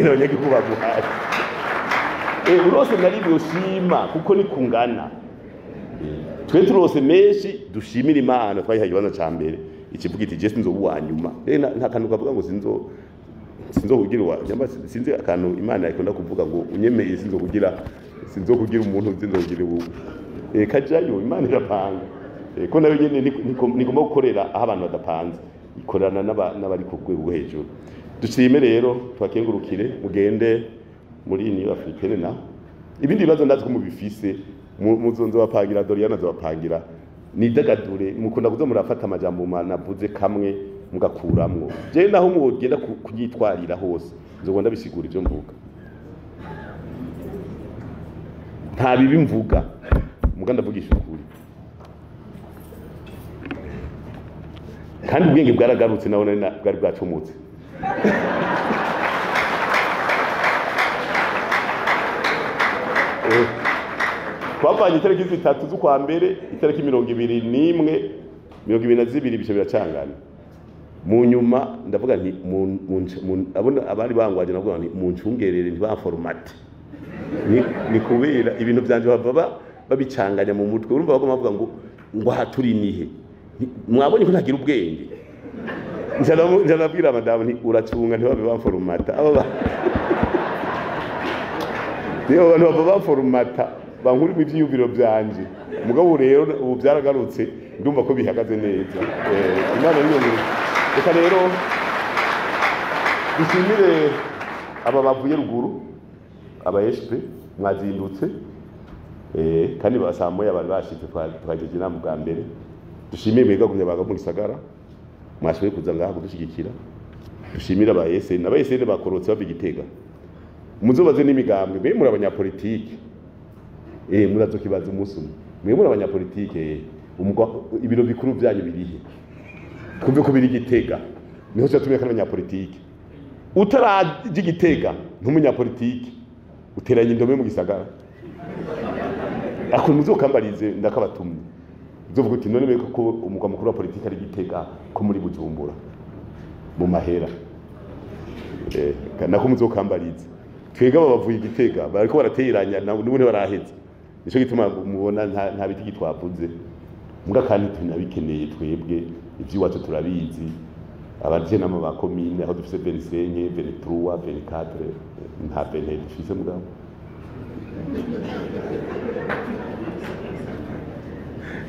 abanyagihugu baguhaye. Urose na rimwe ushima kuko ni kungana. Twe turose menshi dushimira Imana twayihaye ikibanza ca mbere ikivuga iti je sinzoba uwa nyuma. Nta kantu kavuga ngo sinzokugira uwa nyamba, sinzi akantu Imana ikunda kuvuga ngo unyemeye sinzokugira umuntu sinzokugira ubu. Kajayo Imana irapanga. Ko nayo nyene nigomba gukorera aho abantu badapanze, ikorana n'abari ku rwego rwo hejuru. Dushime rero twakengurukire mugende muri New Africaine na ibindi bibazo ndazi ko mubifise muzonzo bapangira Doriana zobapangira nidagadure mukunda kuza murafata amajambo navuze kamwe mugakuramwo. Je naho mugenda kunyitwarira hose nzogenda bisigura ivyo mvuga. Nta bibi mvuga muga ndavugisha ukuri. Kandi ubwenge bwaragarutse naho bwari bwacomotse. Twavanye itariki 3 z'ukwa mbere itariki 21 22 bice biracangana. Mu nyuma ndavuga nti abona abari bangwaje navuga nti muncungerere ntibaformate. Ni kubera ibintu byanje bava babicanganya mu mutwe. Urumva bagoma bavuga ngo aha turi nihe. Mwabonye ko ntagira ubwenge. Nzanabwira madamu nti uracunga ntibabe baformata. Aba niyo abantu bava baformata bankuri mu byiyumviro byanje. Mugabo rero ubu byaragarutse ndumva ko bihagaze neza. Imana niyo nkuru. Reka rero Dushimire aba bavuye ruguru, aba SP mwazindutse, kandi basamoye abantu bashitse twagejeje inama bwa mbere. Dushimire mwebwe gumya baga mu gisagara mwashoboye kuza ngaha kudushigikira. Dushimire aba SN, aba SN bakorotse bava Igitega. Muzobaze n'imigambwe, mwe muri abanyapolitike. Murazokibaza umunsi umwe. Mwe muri abanyapolitike, ibiro bikuru byanyu birihe? Twumve ko biri Igitega. Niho cyatumye kandi abanyapolitike. Utaraje Igitega ntumunyapolitike, uteranye indome mu gisagara. Ako muzokambarize ndakabatumye. Uzovuga uti none beko ko umugwa mukuru wa politike ari Gitega ko muri Bujumbura mu mahera. Nako muzokambarize. Twega babavuye Igitega bariko barateranya n'ubundi baraheze. Nico gituma mubona nta biti twavuze. Muga kandi tunabikeneye twebwe ivy'iwacu turabizi. Abaje nama ba commune aho dufise 25, 23, 24 nta bene dufise mugabo.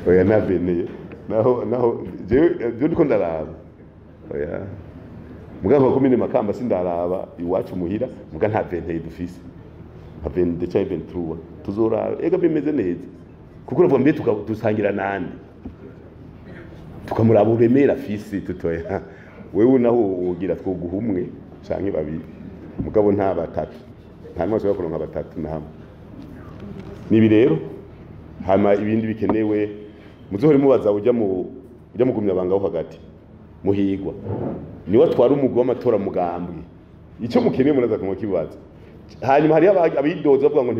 Oya nta bene naho jewe ndiko ndaraba. Oya mugabo ba commune Makamba sindaraba iwacu muhira muga nta bene dufise. Nta 22 canke 23 tuzora ega bimeze neza. Kuko uravuga mbe tusangira nande. Tukamuraba uremera fisi tutoya. Wewe naho ugira twoguha umwe canke babiri mugabo nta batatu, nta mwese bakoronka batatu na hamwe. Nibi rero hama ibindi bikenewe muzohore mubaza ujya mugumya banga ho hagati muhigwa niwe atwara umugwi w'amatora mugambwe. Icyo mukeneye muraza kumukibaza. Hanyuma hari abidoza bavuga ngo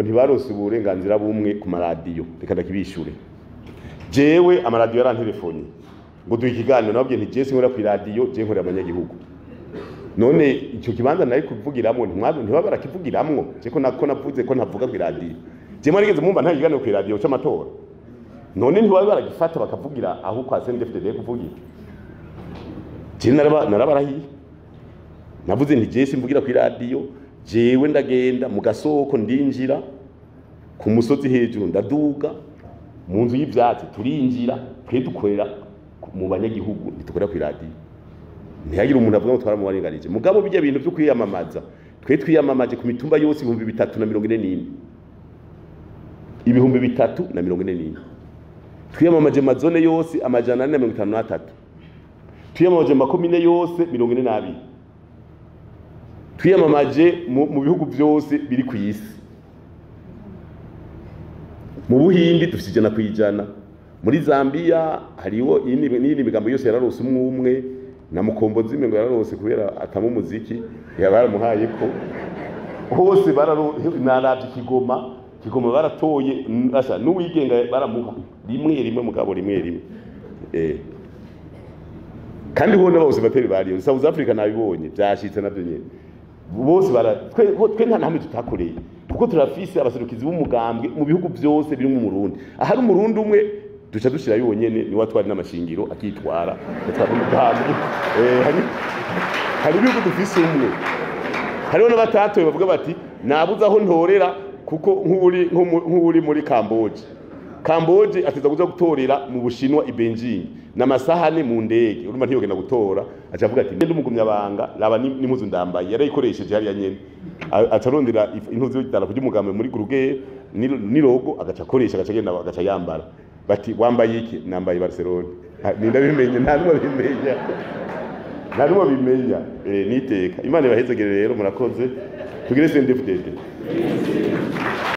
ntibarose uburenganzira bumwe ku maradiyo. Reka ndakibishure. Jewe amaradiyo yarantelefone ngo duhe ikiganiro, nababwiye nti jewe sinkora ku iradiyo, jewe nkorera abanyagihugu. None icyo kibanza nari kuvugiramwo ntibaba barakivugiramwo, je ko nako navuze ko ntavuga ku iradiyo. Je mwarigeze mumva nta kiganiro ku iradiyo c'amatora? None ntibaba baragifata bakavugira aho kwa CNDD-FDD kuvugira. Je narabarahiye. Navuze nti jewe simvugira ku iradiyo, jewe ndagenda mu gasoko ndinjira ku musozi hejuru ndaduga mu nzu y'ivyatsi turinjira, twe dukorera mu banyagihugu ntitukora ku iradiyo. Ntihagira umuntu avuga ngo twaramubarenganije. Mugabo bijya bintu byo kwiyamamaza, twe twiyamamaje ku mitumba yose 3044. 3044. Twiyamamaje mazone yose 453. Twiyamamaje makomine yose 42. Twiyamamaje mu bihugu byose biri ku isi. Mu Buhindi dufite 100%. Muri Zambia hariho n'indi migambo yose yararose umwe umwe na Mukombozi ngo yararose kubera atama umuziki yabaramuhaye ko hose bararavye Kigoma baratoye asa n'uwigenga baramuha rimwe rimwe mugabo rimwe rimwe. Kandi ho n'abose bateri bariyo South Africa nabibonye byashitse navyo nyene bose bara twe nta namwe tutakoreye kuko turafise abaserukizi b'umugambwe mu bihugu byose biri mu Burundi. Ahari umurundi umwe duca dushira yonyene ni watwari n'amashingiro akitwara atwara. Hari ibihugu dufise umwe, hariho n'abatatoye bavuga bati nabuze aho ntorera kuko nk'uri muri Kamboje. Kamboje ateza kuza gutorera mu Bushinwa i Beijing n'amasahane mu ndege, urumva ntiyogenda gutora, aca avuga ati ndi umugumya banga raba n'impuzu ndambaye yarayikoresheje hariya nyene, acarondera impuzu y'idarapo ry'umugambi muri Guruge ni logo agaca akoresha agaca agenda agaca yambara. Bati wambaye iki? Nambaye Barcelona. Ninda bimenye nta numwe bimenya. Nta numwe bimenya. Niteka. Imana ibahezegere rero murakoze. Tugire CNDD-FDD.